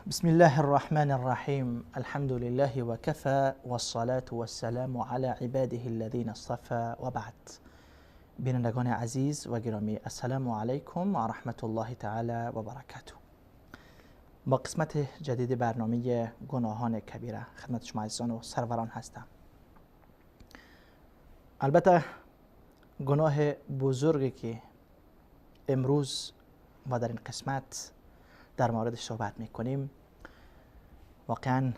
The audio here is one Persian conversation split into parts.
بسم الله الرحمن الرحیم. الحمد لله وكفى والصلاة والسلام على عباده الذين اصطفى وبعد. بینندگان عزیز و گرامی، السلام علیکم و رحمت الله تعالی و برکاته. با قسمت جدید برنامه گناهان کبیره خدمت شما عزیزان و سروران هستم. البته گناه بزرگی که امروز ما در این قسمت در موردش صحبت میکنیم واقعا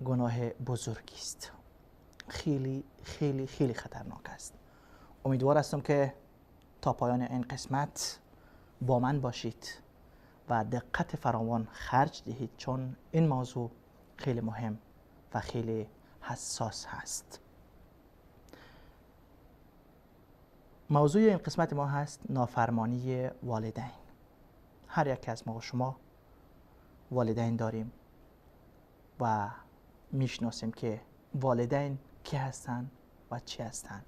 گناه بزرگی است، خیلی خیلی خیلی خطرناک است. امیدوار هستم که تا پایان این قسمت با من باشید و دقت فراوان خرج دهید، چون این موضوع خیلی مهم و خیلی حساس هست. موضوع این قسمت ما هست نافرمانی والدین. هر یک از ما و شما والدین داریم و میشناسیم که والدین کی هستند و چی هستند.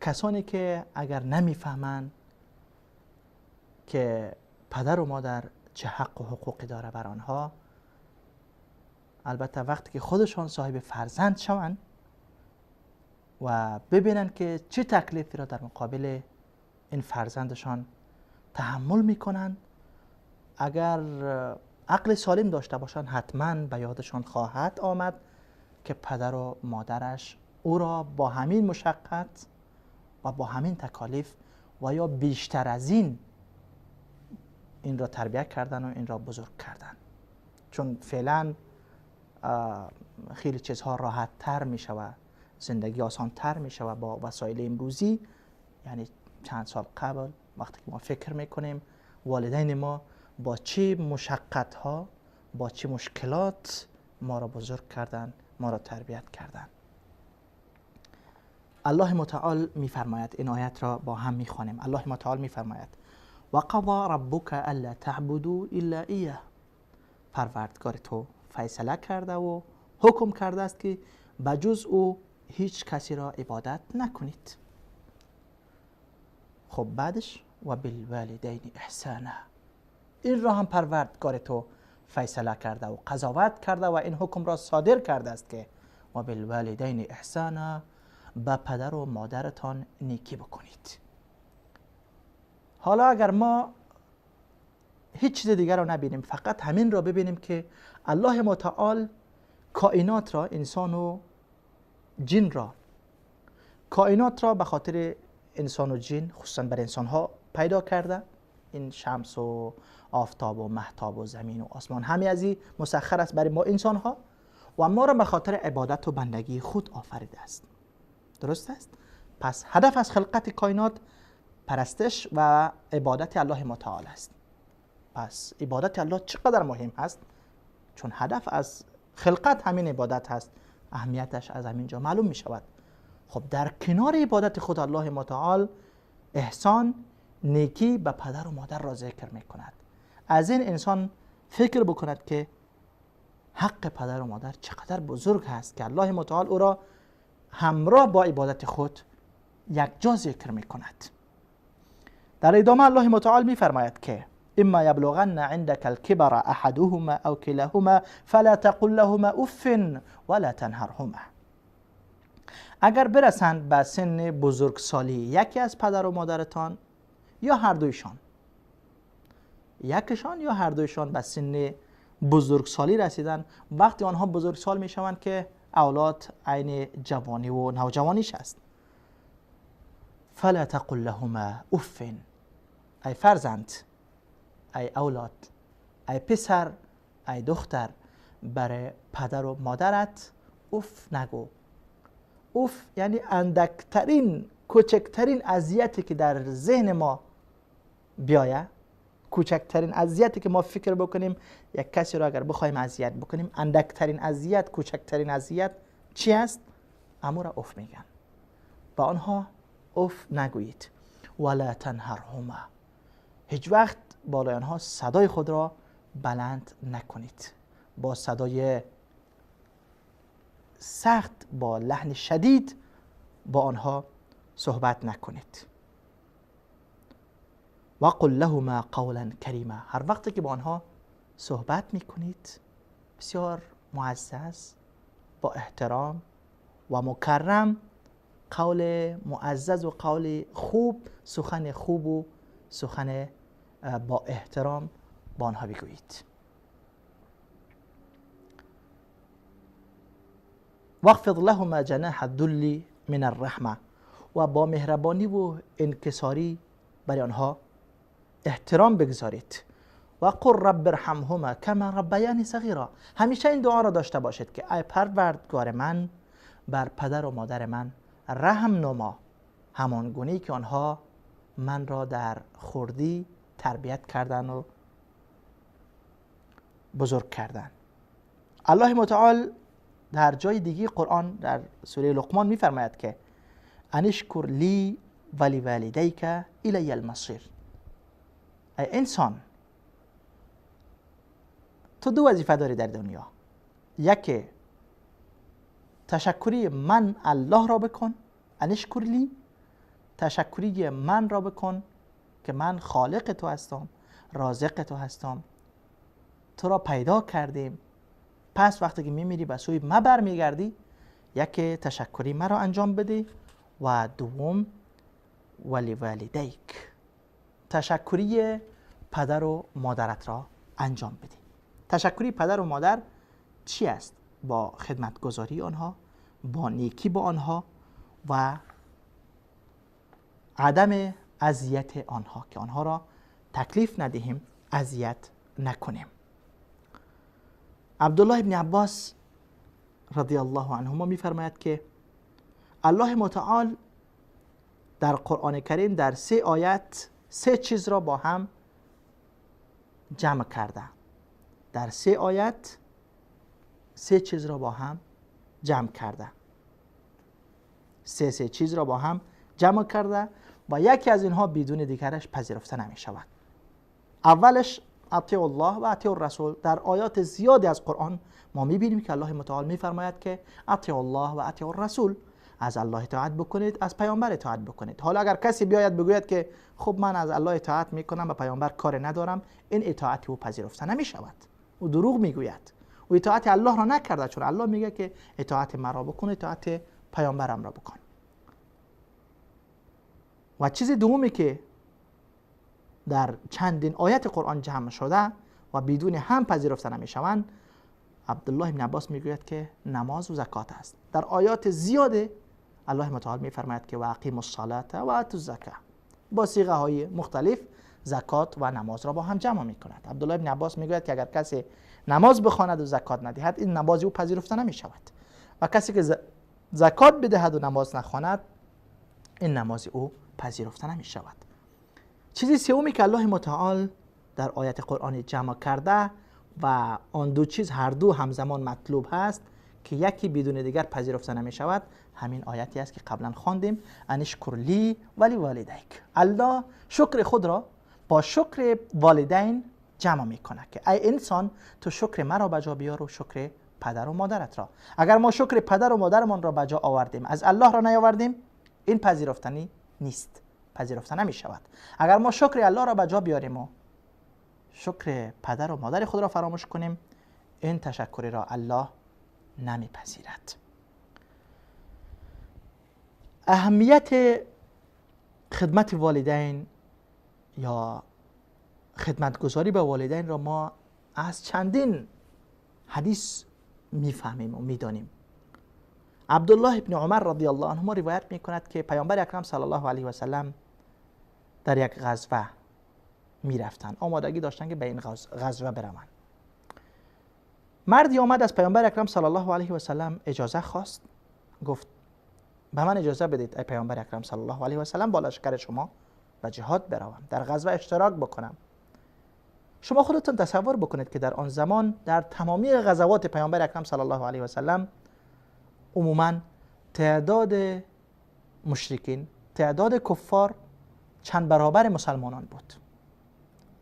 کسانی که اگر نمیفهمند که پدر و مادر چه حق و حقوقی داره بر آنها، البته وقتی که خودشان صاحب فرزند شوند و ببینند که چه تکلیفی را در مقابل این فرزندشان تحمل میکنند، اگر عقل سالم داشته باشند حتما به یادشان خواهد آمد که پدر و مادرش او را با همین مشقت و با همین تکالیف و یا بیشتر از این را تربیت کردن و این را بزرگ کردن. چون فعلا خیلی چیزها راحت تر می شود، زندگی آسان تر می شود با وسایل امروزی. یعنی چند سال قبل وقتی که ما فکر میکنیم والدین ما با چه مشقت ها، با چه مشکلات ما را بزرگ کردن، ما را تربیت کردن. الله متعال میفرماید، این آیت را با هم میخوانیم. الله متعال میفرماید و قضا ربک الا تعبدوا الا ایاه. پروردگار تو فیصله کرده و حکم کرده است که بجز او هیچ کسی را عبادت نکنید. خب بعدش و بالوالدین احسانا. این را هم پروردگار تو فیصله کرده و قضاوت کرده و این حکم را صادر کرده است که و بالوالدین احسانا، به پدر و مادرتان نیکی بکنید. حالا اگر ما هیچ چیز دیگر را نبینیم، فقط همین را ببینیم که الله متعال کائنات را، انسان و جن را، کائنات را به خاطر انسان و جن، خصوصا بر انسان ها پیدا کرده. این شمس و آفتاب و مهتاب و زمین و آسمان همه از این مسخر است برای ما انسان ها و ما را به خاطر عبادت و بندگی خود آفریده است. درست است؟ پس هدف از خلقت کائنات پرستش و عبادت الله متعال است. پس عبادت الله چقدر مهم است؟ چون هدف از خلقت همین عبادت هست، اهمیتش از همین جا معلوم می شود. خب در کنار عبادت خود الله متعال احسان، نیکی به پدر و مادر را ذکر می کند. از این انسان فکر بکند که حق پدر و مادر چقدر بزرگ هست که الله متعال او را همراه با عبادت خود یک جا ذکر می کند. در ادامه الله متعال می فرماید که اما یبلغن عندك الكبر احدهما او كلاهما فلا تقل لهما اف ولا تنهرهما. اگر برسند به سن بزرگسالی یکی از پدر و مادرتان یا هر دویشان، یکشان یا هر دویشان به سن بزرگسالی رسیدن، وقتی آنها بزرگسال میشوند که اولاد عین جوانی و نوجوانیش است. فلا تقل لهما اف، ای فرزند، ای اولاد، ای پسر، ای دختر، برای پدر و مادرت اف نگو. اف یعنی اندکترین، کوچکترین اذیتی که در ذهن ما بیاید، کوچکترین اذیتی که ما فکر بکنیم یک کسی را اگر بخوایم اذیت بکنیم، اندکترین اذیت، کوچکترین اذیت چی است؟ امو را اف میگن. با آنها اف نگویید. ولا تنهرهما، هیچ وقت بالای آنها صدای خود را بلند نکنید. با صدای سخت، با لحن شدید با آنها صحبت نکنید. وقل لهما قولا کریما، هر وقتی که با آنها صحبت میکنید بسیار معزز، با احترام و مکرم، قول معزز و قول خوب، سخن خوب و سخن با احترام با آنها بگویید. واخفض لهما جناح الذل من الرحمه، و با مهربانی و انکساری برای آنها احترام بگذارید. و قل رب ارحمهما کما ربیانی صغیرا، همیشه این دعا را داشته باشید که ای پروردگار من بر پدر و مادر من رحم نما، همان گونه که آنها من را در خردی تربیت کردن و بزرگ کردن. الله متعال در جای دیگه قرآن در سوره لقمان میفرماید که انشکر لی ولی والدیک الی المصیر. ای انسان، تو دو وظیفه داری در دنیا. یکی تشکری من الله را بکن، انشکر لی، تشکری من را بکن که من خالق تو هستم، رازق تو هستم، تو را پیدا کردیم، پس وقتی که میمیری به سوی ما برمیگردی، یکی تشکری مرا انجام بده، و دوم ولی والدیک، تشکری پدر و مادرت را انجام بده. تشکری پدر و مادر چی است؟ با خدمتگزاری آنها، با نیکی با آنها و عدم اذیت آنها، که آنها را تکلیف ندهیم، اذیت نکنیم. عبدالله ابن عباس رضی الله عنهما میفرماید که الله متعال در قرآن کریم در 3 آیت 3 چیز را با هم جمع کرده. در 3 آیت 3 چیز را با هم جمع کرده. 3 چیز را با هم جمع کرده و یکی از اینها بدون دیگرش پذیرفته نمی شود. اولش اطیع الله و اطیع الرسول. در آیات زیادی از قرآن ما میبینیم که الله متعال میفرماید که اطیع الله و اطیع الرسول، از الله اطاعت بکنید، از پیامبر اطاعت بکنید. حالا اگر کسی بیاید بگوید که خب من از الله اطاعت میکنم و پیامبر کار ندارم، این اطاعت او پذیرفته نمیشود. او دروغ میگوید، او اطاعت الله را نکرده، چون الله میگه که اطاعت مرا بکن، اطاعت پیامبرم را بکن. و چیز دومی که در چندین آیت قرآن جمع شده و بدون هم پذیرفته نمیشوند، عبدالله بن عباس میگوید که نماز و زکات است. در آیات زیاد الله متعال میفرماید که و اقیموا الصلاة و آتوا الزکات، با صیغه های مختلف زکات و نماز را با هم جمع میکند. عبدالله بن عباس میگوید که اگر کسی نماز بخواند و زکات ندهد، این نماز او پذیرفته نمیشود، و کسی که زکات بدهد و نماز نخواند، این نماز او پذیرفته نمیشود. چیزی سومی که الله متعال در آیت قرآن جمع کرده و آن دو چیز هر دو همزمان مطلوب هست که یکی بدون دیگر پذیرفته نمی شود، همین آیتی است که قبلا خواندیم، انشکر لی ولی والدیک. الله شکر خود را با شکر والدین جمع میکنه که ای انسان، تو شکر مرا بجا بیار و شکر پدر و مادرت را. اگر ما شکر پدر و مادرمان را بجا آوردیم، از الله را نیاوردیم، این پذیرفتنی نیست، پذیرفته نمی شود. اگر ما شکر الله را بجا بیاریم و شکر پدر و مادر خود را فراموش کنیم، این تشکری را الله نمیپذیرد. اهمیت خدمت والدین یا خدمتگزاری به والدین را ما از چندین حدیث میفهمیم و میدانیم. عبدالله ابن عمر رضی الله عنهما روایت میکند که پیامبر اکرم صلی الله علیه و سلم در یک غزوه میرفتن، آمادگی داشتن که به این غزوه بروند. مردی آمد از پیامبر اکرم صلی الله علیه و سلم اجازه خواست، گفت به من اجازه بدید ای پیامبر اکرم صلی الله علیه و سلم با لشکر شما به جهاد بروم، در غزوه اشتراک بکنم. شما خودتون تصور بکنید که در آن زمان در تمامی غزوات پیامبر اکرم صلی الله علیه و سلم عموما تعداد مشرکین، تعداد کفار چند برابر مسلمانان بود.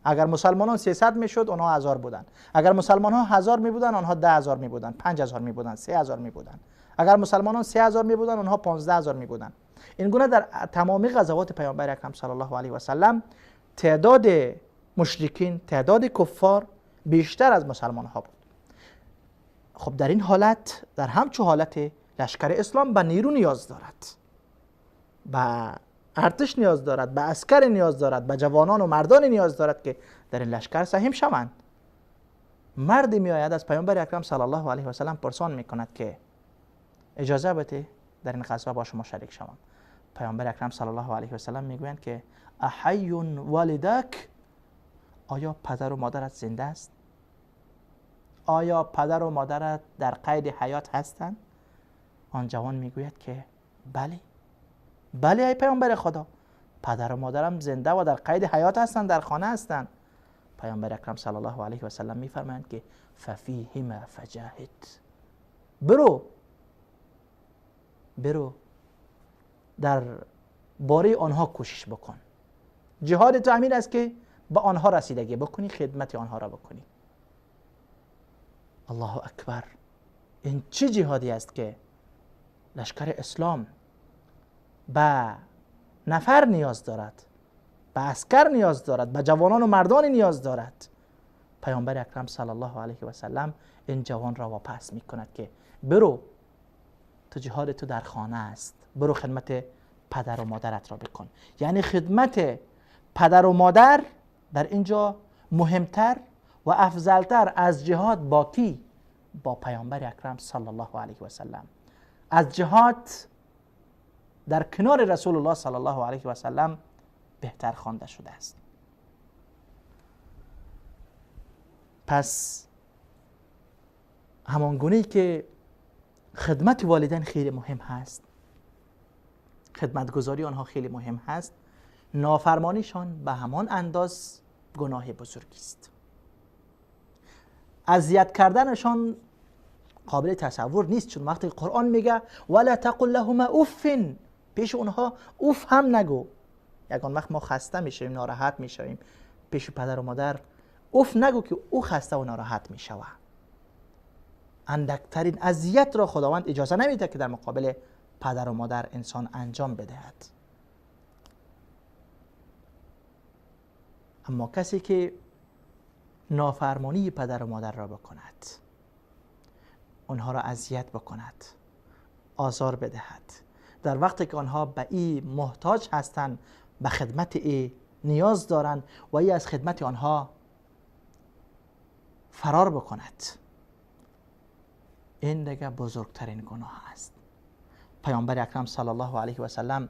اگر مسلمانان 300 میشد، آنها 1000 بودن. اگر مسلمان ها 1000 می بودن، آنها 10000 می بودن، 5000 می بودن، 3000 می بودن. اگر مسلمانان 3000 می بودن، آنها 15000 می بودن. این گونه در تمامی غزوات پیامبر اکرم صلی الله علیه و سلم تعداد مشرکین، تعداد کفار بیشتر از مسلمان ها بود. خب در این حالت، در همچو حالت، لشکر اسلام به نیرو نیاز دارد، به ارتش نیاز دارد، به عسکر نیاز دارد، به جوانان و مردان نیاز دارد که در این لشکر سهیم شوند. مردی می آید از پیامبر اکرم صلی الله علیه و سلم پرسان می کند که اجازه بده در این غزوه با شما شریک شوم. پیامبر اکرم صلی الله علیه و سلم میگویند که احی والدک، آیا پدر و مادرت زنده است؟ آیا پدر و مادرت در قید حیات هستند؟ آن جوان میگوید که بله، بله ای پیامبر خدا، پدر و مادرم زنده و در قید حیات هستند، در خانه هستند. پیامبر اکرم صلی الله علیه و سلم میفرمایند که ففیهما فجاهد، برو برو در باره آنها کوشش بکن. جهاد تو همین است که به آنها رسیدگی بکنی، خدمت آنها را بکنی. الله اکبر، این چه جهادی است که لشکر اسلام به نفر نیاز دارد، به عسکر نیاز دارد، به جوانان و مردان نیاز دارد. پیامبر اکرم صلی الله علیه و سلم این جوان را واپس می کند که برو، تو جهاد تو در خانه است، برو خدمت پدر و مادرت را بکن. یعنی خدمت پدر و مادر در اینجا مهمتر و افضلتر از جهاد با کی؟ با پیامبر اکرم صلی الله علیه و سلم. از جهاد در کنار رسول الله صلی الله علیه و سلم بهتر خوانده شده است. پس همان گونه که خدمت والدین خیلی مهم هست، خدمتگزاری آنها خیلی مهم هست، نافرمانیشان به همان انداز گناه بزرگی است. اذیت کردنشان قابل تصور نیست، چون وقتی قرآن میگه ولا تقل لهما اف، پیش اونها اوف هم نگو. یگان وقت ما خسته میشویم، ناراحت میشویم، پیش پدر و مادر اوف نگو که او خسته و ناراحت میشوه. اندکترین اذیت را خداوند اجازه نمیده که در مقابل پدر و مادر انسان انجام بدهد. اما کسی که نافرمانی پدر و مادر را بکند، آنها را اذیت بکند، آزار بدهد، در وقتی که آنها به ای محتاج هستند، به خدمت ای نیاز دارند و ای از خدمت آنها فرار بکند، این دیگه بزرگترین گناه است. پیامبر اکرم صلی الله علیه و سلم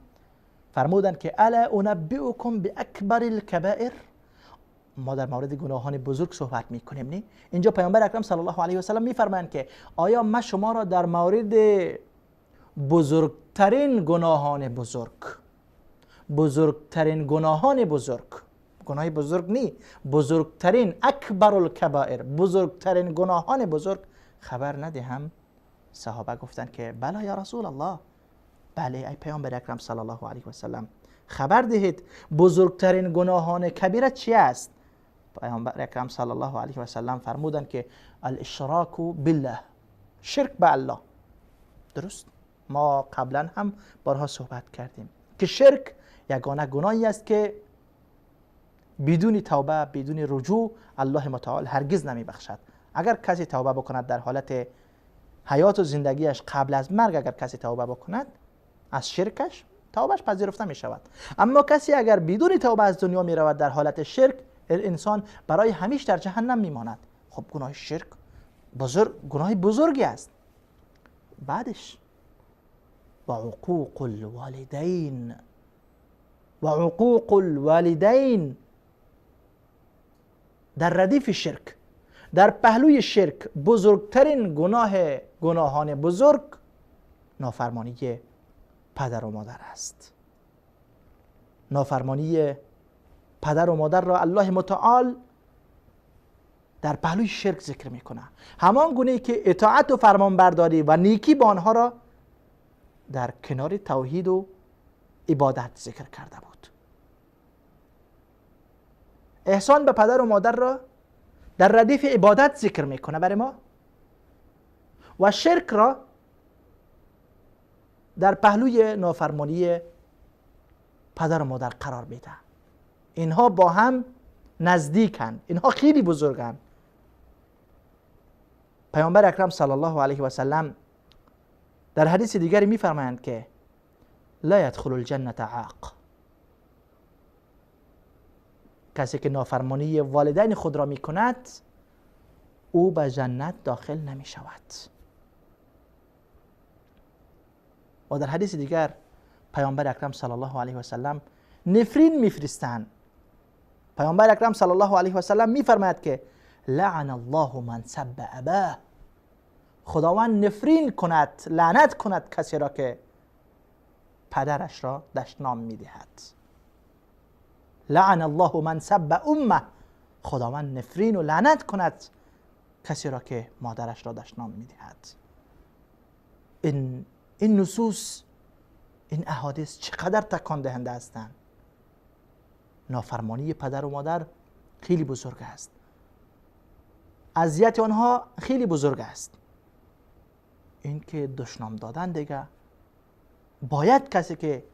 فرمودند که الا انبئکم باکبر الکبائر. ما در مورد گناهان بزرگ صحبت میکنیم، نه؟ اینجا پیامبر اکرم صلی الله علیه و سلم میفرمایند که آیا ما شما را در مورد بزرگترین گناهان بزرگ، بزرگترین گناهان بزرگ، گناه بزرگ نی، بزرگترین، اکبر الکبائر، بزرگترین گناهان بزرگ خبر ندهم؟ صحابه گفتند که بله یا رسول الله، بله ای پیامبر اکرم صلی الله علیه و سلم، خبر دهید بزرگترین گناهان کبیره چی است؟ پیامبر اکرم صلی الله علیه و سلم فرمودند که الاشراک بالله، شرک به الله. درست؟ ما قبلا هم بارها صحبت کردیم که شرک یگانه گناهی است که بدون توبه، بدون رجوع الله متعال هرگز نمی بخشد. اگر کسی توبه بکند در حالت حیات و زندگیش قبل از مرگ، اگر کسی توبه بکند از شرکش، توبهش پذیرفته می شود. اما کسی اگر بدون توبه از دنیا می رود در حالت شرک، انسان برای همیشه در جهنم می ماند. خب گناه شرک بزرگ، گناه بزرگی است. بعدش و عقوق الوالدین، و عقوق الوالدین در ردیف شرک، در پهلوی شرک بزرگترین گناه گناهان بزرگ نافرمانی پدر و مادر است. نافرمانی پدر و مادر را الله متعال در پهلوی شرک ذکر میکنه، همان گونه که اطاعت و فرمانبرداری و نیکی با آنها را در کنار توحید و عبادت ذکر کرده بود. احسان به پدر و مادر را در ردیف عبادت ذکر میکنه برای ما و شرک را در پهلوی نافرمانی پدر و مادر قرار میده. اینها با هم نزدیکند، اینها خیلی بزرگند. پیامبر اکرم صلی الله علیه و سلم در حدیث دیگری میفرمایند که لا یدخل الجنة عاق، کسی که نافرمانی والدین خود را میکند او به جنت داخل نمی شود. و در حدیث دیگر پیامبر اکرم صلی الله علیه و سلم نفرین میفرستند. پیامبر اکرم صلی الله علیه و سلم میفرماید که لعن الله من سب اباه، خداوند نفرین کند، لعنت کند کسی را که پدرش را دشنام میدهد. لعن الله من سب امه، خداوند نفرین و لعنت کند کسی را که مادرش را دشنام میدهد. این نصوص، این احادیث چقدر تکان دهنده هستند. نافرمانی پدر و مادر خیلی بزرگ است، اذیت آنها خیلی بزرگ است. این که دشنام دادن دیگه، باید کسی که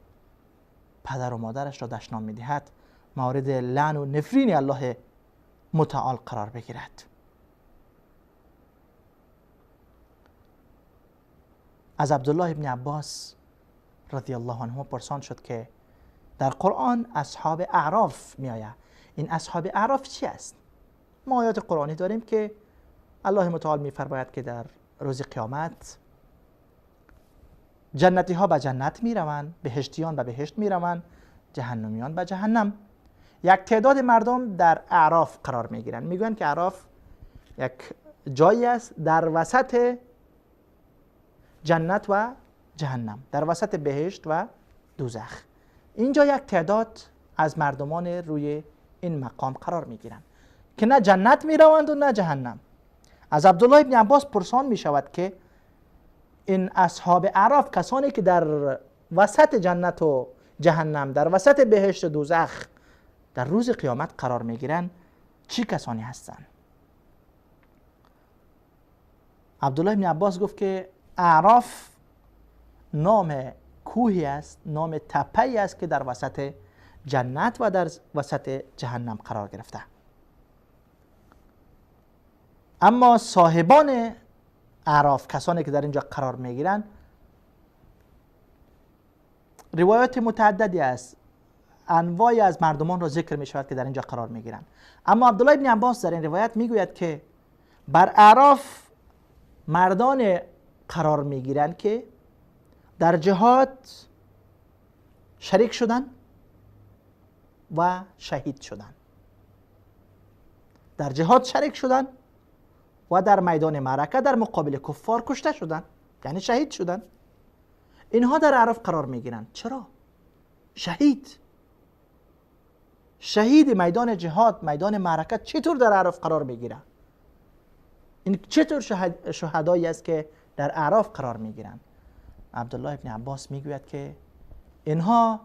پدر و مادرش را دشنام میدهد مورد لعن و نفرین الله متعال قرار بگیرد. از عبدالله ابن عباس رضی الله عنه پرسان شد که در قرآن اصحاب اعراف می آید، این اصحاب اعراف چی است؟ ما آیات قرآنی داریم که الله متعال می فرماید که در روز قیامت جنتی ها به جنت می روند، بهشتیان به بهشت می روند، جهنمیان به جهنم. یک تعداد مردم در اعراف قرار می گیرند. می گویند که اعراف یک جایی است در وسط جنت و جهنم، در وسط بهشت و دوزخ. اینجا یک تعداد از مردمان روی این مقام قرار می گیرند که نه جنت می روند و نه جهنم. از عبدالله ابن عباس پرسان می شود که این اصحاب اعراف، کسانی که در وسط جنت و جهنم، در وسط بهشت و دوزخ در روز قیامت قرار می گیرند، چی کسانی هستند؟ عبدالله ابن عباس گفت که اعراف نام کوهی است، نام تپه‌ای است که در وسط جنت و در وسط جهنم قرار گرفته. اما صاحبان اعراف، کسانی که در اینجا قرار میگیرند، روایات متعددی است، انواعی از مردمان را ذکر می شود که در اینجا قرار میگیرند. اما عبدالله ابن عباس در این روایت میگوید که بر اعراف مردان قرار میگیرند که در جهاد شریک شدند و شهید شدند، در جهاد شریک شدند و در میدان معرکه در مقابل کفار کشته شدند، یعنی شهید شدند. اینها در اعراف قرار میگیرند. چرا؟ شهید، شهید میدان جهاد، میدان معرکه چطور در اعراف قرار میگیرند؟ این چطور شهدایی است که در اعراف قرار میگیرند؟ عبدالله ابن عباس میگوید که اینها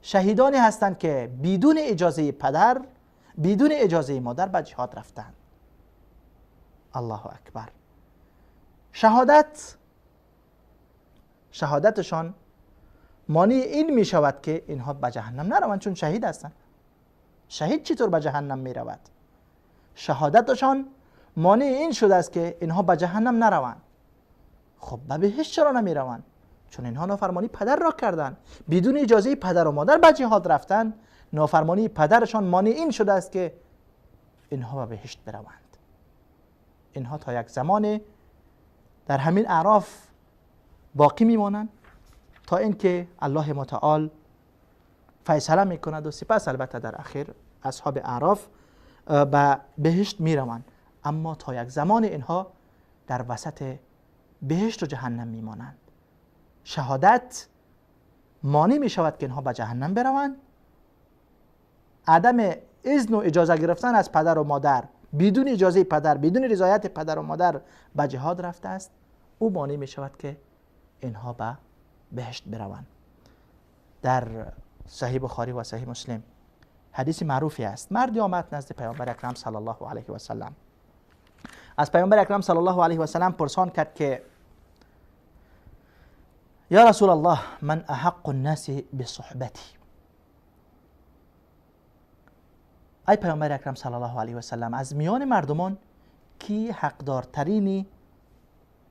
شهیدانی هستند که بدون اجازه پدر، بدون اجازه مادر به جهاد رفتند. الله اکبر. شهادتشان مانع این می شود که اینها به جهنم نروند، چون شهید هستند. شهید چطور به جهنم می رود؟ شهادتشان مانع این شده است که اینها به جهنم نروند. خب به بهشت چرا نمی روند؟ چون اینها نافرمانی پدر را کردند، بدون اجازه پدر و مادر به جهاد رفتن. نافرمانی پدرشان مانع این شده است که اینها به بهشت بروند. اینها تا یک زمان در همین اعراف باقی میمانند تا اینکه الله متعال فیصله میکند و سپس البته در اخیر اصحاب اعراف به بهشت میروند. اما تا یک زمان اینها در وسط بهشت و جهنم میمانند. شهادت مانع می شود که اینها به جهنم بروند. عدم اذن و اجازه گرفتن از پدر و مادر، بدون اجازه پدر، بدون رضایت پدر و مادر به جهاد رفته است، او مانع می شود که اینها به بهشت بروند. در صحیح بخاری و صحیح مسلم حدیث معروفی است. مردی آمد نزد پیامبر اکرم صلی الله علیه و سلم. از پیامبر اکرم صلی الله علیه و سلم پرسان کرد که یا رسول الله، من احق الناس بصحبتی. ای پیامبر اکرم صلی الله علیه و سلم، از میان مردمان کی حقدارترینی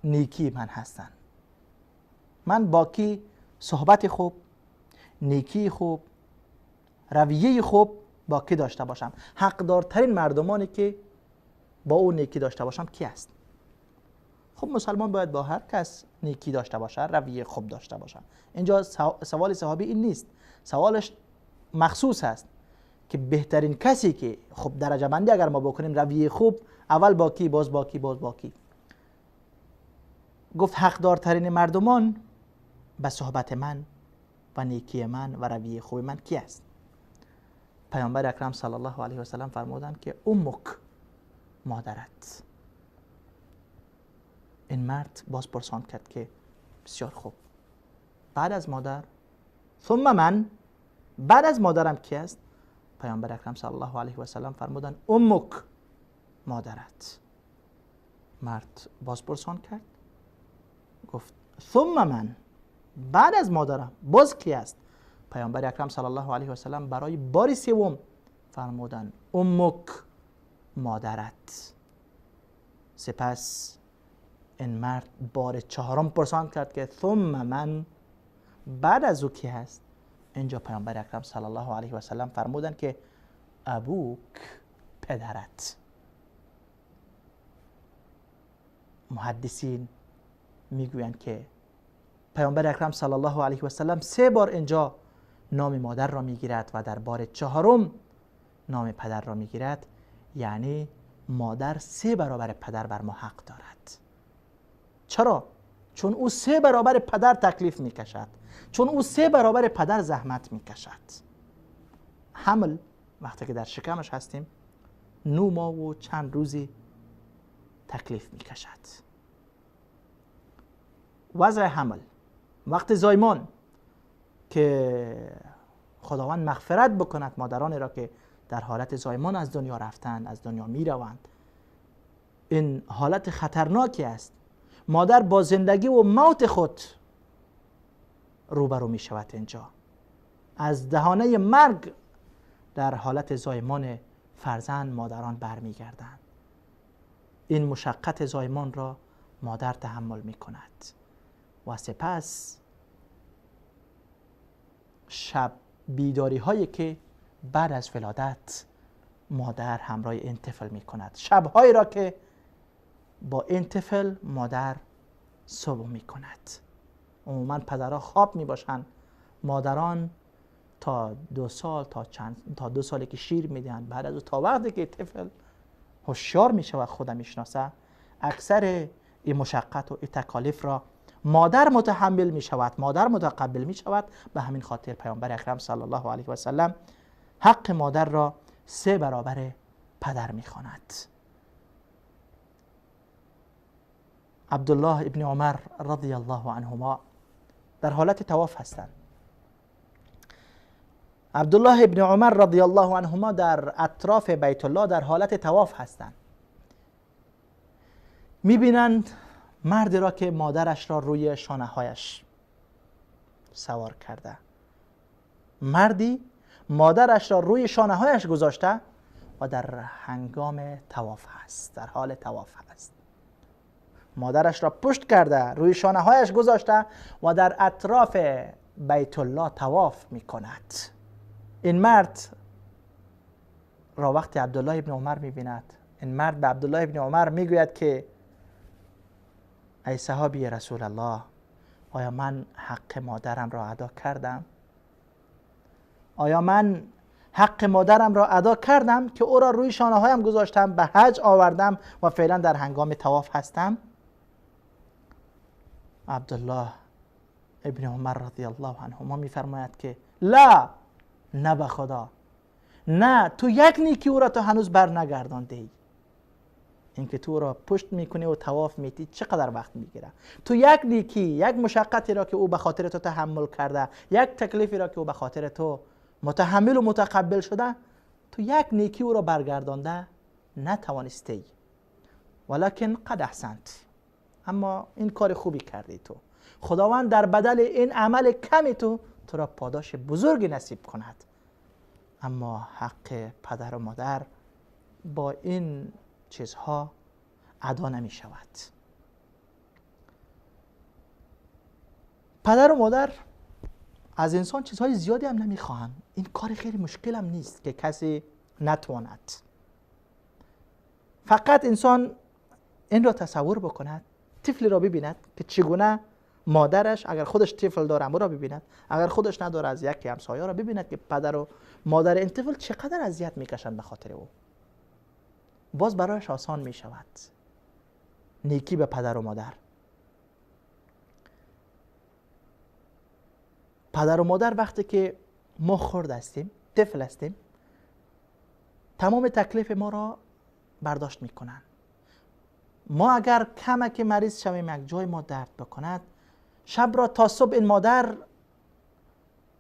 نیکی من هستند؟ من با کی صحبت خوب، نیکی خوب، رویه خوب با کی داشته باشم؟ حقدارترین مردمانی که با او نیکی داشته باشم کی است؟ خب مسلمان باید با هر کس نیکی داشته باشه، رویه خوب داشته باشه. اینجا سوال صحابی این نیست، سوالش مخصوص است که بهترین کسی که خب درجه بندی اگر ما بکنیم رویه خوب، اول با کی، باز با کی، باز با کی. گفت حقدارترین مردمان به صحبت من و نیکی من و رویه خوب من کی است؟ پیامبر اکرم صلی الله علیه و سلم فرمودند که امک، مادرت. این مرد باز پرسان کرد که بسیار خوب، بعد از مادر، ثم من، بعد از مادرم کی است؟ پیامبر اکرم صلی الله علیه و سلم فرمودند امک، مادرت. مرد باز پرسان کرد، گفت ثم من، بعد از مادرم باز کی است؟ پیامبر اکرم صلی الله علیه و سلم برای بار سوم فرمودند امک، مادرت. سپس این مرد بار چهارم پرسان کرد که ثم من، بعد از او کی هست؟ اینجا پیامبر اکرم صلی الله علیه و سلم فرمودند که ابوک، پدرت. محدثین میگویند که پیامبر اکرم صلی الله علیه و سلم 3 بار اینجا نام مادر را میگیرد و در بار چهارم نام پدر را میگیرد، یعنی مادر 3 برابر پدر بر ما حق دارد. چرا؟ چون او 3 برابر پدر تکلیف میکشد، چون او 3 برابر پدر زحمت میکشد. حمل وقتی که در شکمش هستیم 9 ماه و چند روزی تکلیف میکشد. وضع حمل وقت زایمان که خداوند مغفرت بکند مادران را که در حالت زایمان از دنیا رفتند، از دنیا میروند، این حالت خطرناکی است. مادر با زندگی و موت خود روبرو می شود. اینجا از دهانه مرگ در حالت زایمان فرزند مادران برمیگردند. این مشقت زایمان را مادر تحمل می کند و سپس شب بیداری هایی که بعد از ولادت مادر همراه این طفل می کند، شبهایی را که با این طفل مادر صبح می کند. عموما پدرها خواب می باشند، مادران تا 2 سال تا 2 سالی که شیر میدهند، بعد از او تا وقتی که طفل هوشیار میشه و خودم میشناسه، اکثر این مشقت و این تکالیف را مادر متحمل می شود، مادر متقبل می شود. به همین خاطر پیامبر اکرم صلی الله علیه و سلم حق مادر را 3 برابر پدر می خواند. عبدالله ابن عمر رضی الله عنهما در حالت طواف هستند. عبدالله ابن عمر رضی الله عنهما در اطراف بیت الله در حالت طواف هستند. میبینند مردی را که مادرش را روی شانه هایش سوار کرده. مردی مادرش را روی شانه هایش گذاشته و در هنگام طواف هست، در حال طواف هست. مادرش را پشت کرده، روی شانه هایش گذاشته و در اطراف بیت الله طواف می کند. این مرد را وقتی عبدالله ابن عمر می بیند، این مرد به عبدالله ابن عمر می گوید که ای صحابی رسول الله، آیا من حق مادرم را ادا کردم؟ آیا من حق مادرم را ادا کردم که او را روی شانه هایم گذاشتم، به حج آوردم و فعلا در هنگام طواف هستم؟ عبدالله ابن عمر رضی الله عنهما میفرماید که لا، نه به خدا، نه، تو یک نیکی او را تو هنوز بر نگردانده ای. اینکه تو را پشت میکنی و طواف میتی چقدر وقت میگیره؟ تو یک نیکی، یک مشقتی را که او به خاطر تو تحمل کرده، یک تکلیفی را که او به خاطر تو متحمل و متقبل شده، تو یک نیکی او را برگردانده نتوانستی. ولکن قد احسنت، اما این کار خوبی کردی تو. خداوند در بدل این عمل کمی تو را پاداش بزرگی نصیب کند. اما حق پدر و مادر با این چیزها ادا نمی شود. پدر و مادر از انسان چیزهای زیادی هم نمیخواهند. این کار خیلی مشکل هم نیست که کسی نتواند. فقط انسان این را تصور بکند، طفل را ببیند که چگونه مادرش، اگر خودش طفل داره امو را ببیند، اگر خودش نداره از یکی همسایه را ببیند که پدر و مادر این طفل چقدر اذیت میکشند به خاطر او. باز برایش آسان میشود نیکی به پدر و مادر. پدر و مادر وقتی که ما خرد هستیم، طفل هستیم، تمام تکلیف ما را برداشت میکنن. ما اگر کمک مریض شویم، یک جای ما درد بکند، شب را تا صبح این مادر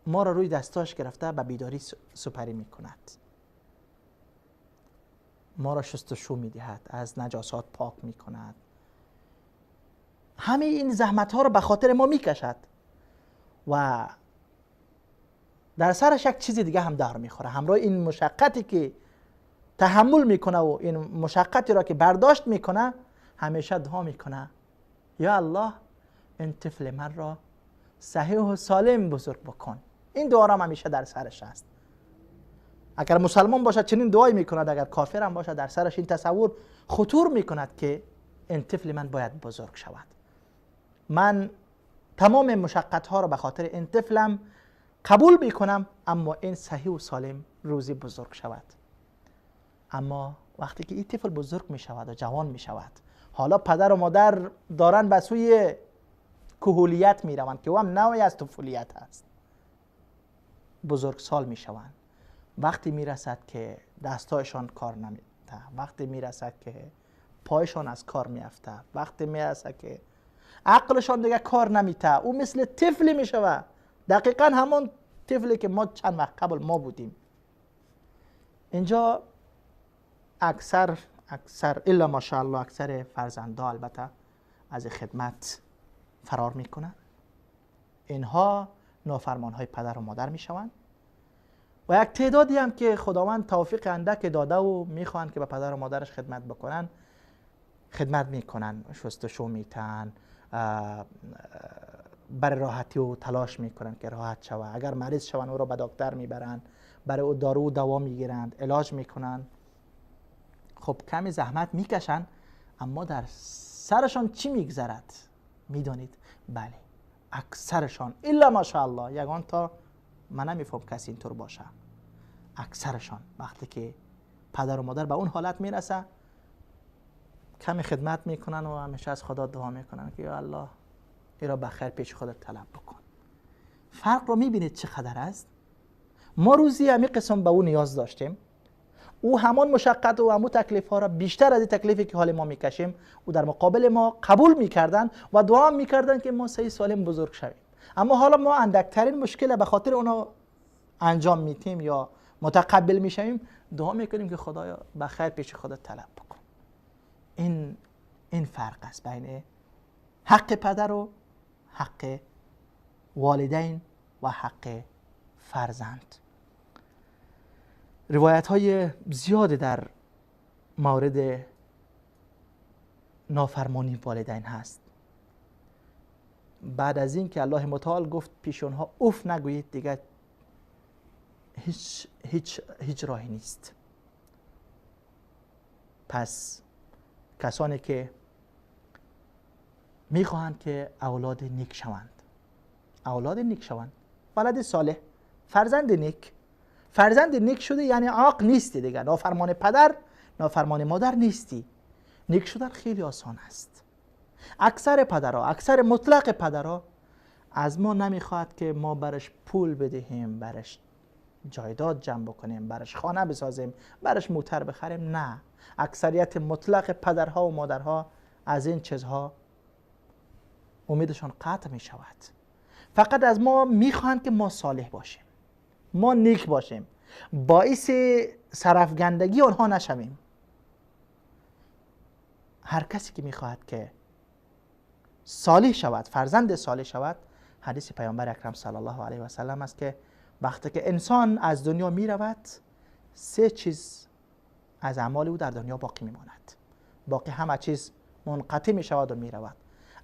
ما را روی دستاش گرفته به بیداری سپری میکند، ما را شستشو میدهد، از نجاسات پاک میکند، همه این زحمت ها را به خاطر ما میکشد و در سرش یک چیز دیگه هم در میخوره. همراه این مشقتی که تحمل میکنه و این مشقتی را که برداشت میکنه، همیشه دعا میکنه یا الله این طفل من را صحیح و سالم بزرگ بکن. این دعا را همیشه در سرش است. اگر مسلمان باشد چنین دعایی میکند، اگر کافر هم باشد در سرش این تصور خطور میکند که این طفل من باید بزرگ شود. من تمام مشقت ها را به خاطر این طفلم قبول میکنم، اما این صحیح و سالم روزی بزرگ شود. اما وقتی که این طفل بزرگ می شود و جوان می شود، حالا پدر و مادر دارن به سوی کهولیت می روند که او هم نوعی از طفولیت است، بزرگسال می شوند. وقتی می رسد که دستایشان کار نمیده، وقتی می رسد که پایشان از کار می افته، وقتی می رسد که عقلشان دیگه کار نمیته، او مثل طفلی می شود، دقیقا همون طفلی که ما چند وقت قبل ما بودیم. اینجا اکثر الا ماشاءالله اکثر فرزنده البته از خدمت فرار میکنن. اینها نافرمانهای پدر و مادر میشوند و یک تعدادی هم که خداوند توفیق اندک داده و میخوان که به پدر و مادرش خدمت بکنن، خدمت میکنن، شستشو میتن، برای راحتی و تلاش میکنن که راحت شوه. اگر مریض شون او را به دکتر میبرن، برای او دارو و دوا میگیرند، علاج میکنن. خب کمی زحمت میکشن، اما در سرشان چی میگذرد میدانید؟ بله، اکثرشان الا ماشاءالله، یگان تا من نمیفهم کسی اینطور باشه، اکثرشان وقتی که پدر و مادر به اون حالت میرسه کمی خدمت میکنن و همیشه از خدا دعا میکنن که یا الله ای را بخیر پیش خودت طلب بکن. فرق رو میبینید چقدر است؟ ما روزی همین قسم به او نیاز داشتیم، او همان مشقت و همون تکلیف ها را بیشتر از این تکلیفی که حال ما میکشیم او در مقابل ما قبول میکردن و دعا میکردن که ما صحیح سالم بزرگ شویم. اما حالا ما اندکترین مشکل به خاطر اونا انجام میتیم یا متقبل میشویم، دعا میکنیم که خدایا بخیر پیش خودت طلب بکن. این فرق است بین حق پدر و حق والدین و حق فرزند. روایت های زیاد در مورد نافرمانی والدین هست. بعد از این که الله متعال گفت پیش اونها اوف نگویید، دیگه هیچ راهی نیست. پس کسانی که میخواهند که اولاد نیک شوند، اولاد نیک شوند، ولد صالح، فرزند نیک، فرزند نیک شده یعنی عاق نیستی دیگه، نافرمان پدر، نافرمان مادر نیستی. نیک شدن خیلی آسان است. اکثر پدرها، اکثر مطلق پدرها از ما نمیخواهد که ما برش پول بدهیم، برش جایداد جمع بکنیم، برش خانه بسازیم، برش موتر بخریم. نه، اکثریت مطلق پدرها و مادرها از این چیزها امیدشان قطع می شود. فقط از ما میخواهند که ما صالح باشیم، ما نیک باشیم، باعث سرافگندگی آنها نشویم. هر کسی که میخواهد که صالح شود، فرزند صالح شود، حدیث پیامبر اکرم صلی الله علیه و سلم است که وقتی که انسان از دنیا میرود، سه چیز از اعمال او در دنیا باقی میماند، باقی همه چیز منقطع میشود و میرود.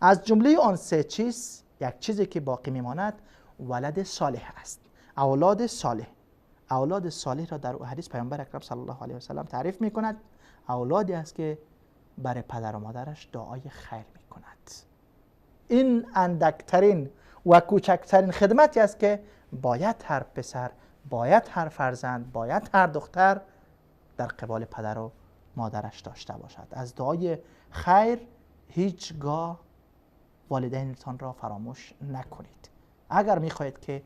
از جمله آن سه چیز یک چیزی که باقی میماند ولد صالح است، اولاد صالح. اولاد صالح را در حدیث پیامبر اکرم صلی الله علیه و سلم تعریف میکند، اولادی است که برای پدر و مادرش دعای خیر میکند. این اندکترین و کوچکترین خدمتی است که باید هر پسر، باید هر فرزند، باید هر دختر در قبال پدر و مادرش داشته باشد. از دعای خیر هیچگاه والدینتان را فراموش نکنید. اگر میخواهید که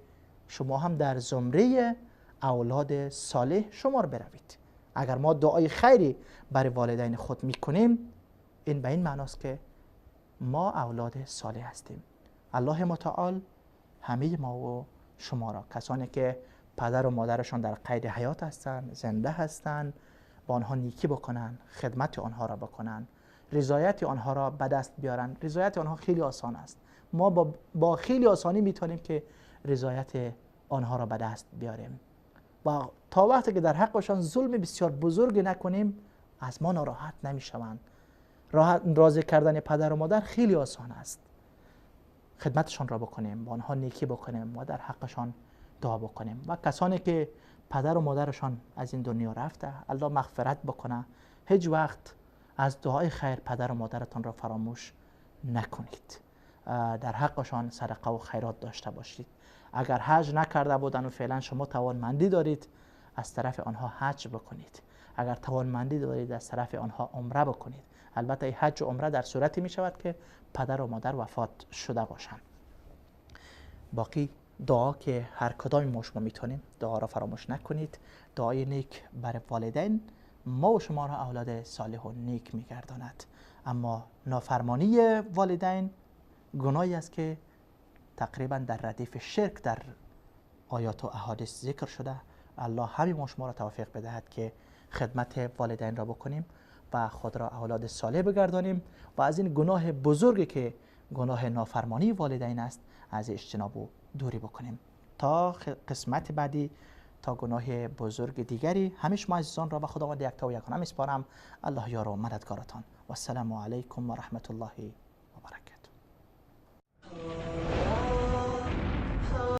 شما هم در زمره اولاد صالح شمار بروید، اگر ما دعای خیری برای والدین خود میکنیم، این به این معناست که ما اولاد صالح هستیم. الله متعال همه ما و شما را، کسانی که پدر و مادرشان در قید حیات هستند، زنده هستند، با آنها نیکی بکنن، خدمت آنها را بکنن، رضایت آنها را به دست بیارن. رضایت آنها خیلی آسان است. ما با خیلی آسانی میتونیم که رضایت آنها را به دست بیاریم و تا وقتی که در حقشان ظلم بسیار بزرگ نکنیم از ما ناراحت نمیشوند. راضی کردن پدر و مادر خیلی آسان است. خدمتشان را بکنیم، با آنها نیکی بکنیم و در حقشان دعا بکنیم. و کسانی که پدر و مادرشان از این دنیا رفته، الله مغفرت بکنه. هیچ وقت از دعای خیر پدر و مادرتان را فراموش نکنید. در حقشان صدقه و خیرات داشته باشید. اگر حج نکرده بودن و فعلا شما توانمندی دارید، از طرف آنها حج بکنید. اگر توانمندی دارید، از طرف آنها عمره بکنید. البته حج و عمره در صورتی می شود که پدر و مادر وفات شده باشند. باقی دعا که هر کدام ما شما میتونیم، دعا را فراموش نکنید. دعای نیک برای والدین ما و شما را اولاد صالح و نیک میگرداند. اما نافرمانی والدین گناهی است که تقریبا در ردیف شرک در آیات و احادیث ذکر شده. الله همین ما شما را توفیق بدهد که خدمت والدین را بکنیم و خود را اولاد صالح بگردانیم و از این گناه بزرگی که گناه نافرمانی والدین است از اجتناب و دوری بکنیم. تا قسمت بعدی، تا گناه بزرگ دیگری، همیشه شما عزیزان را به خداوند یکتا و یگانه میسپارم. الله یار و مددگارتان. و السلام علیکم و رحمت الله.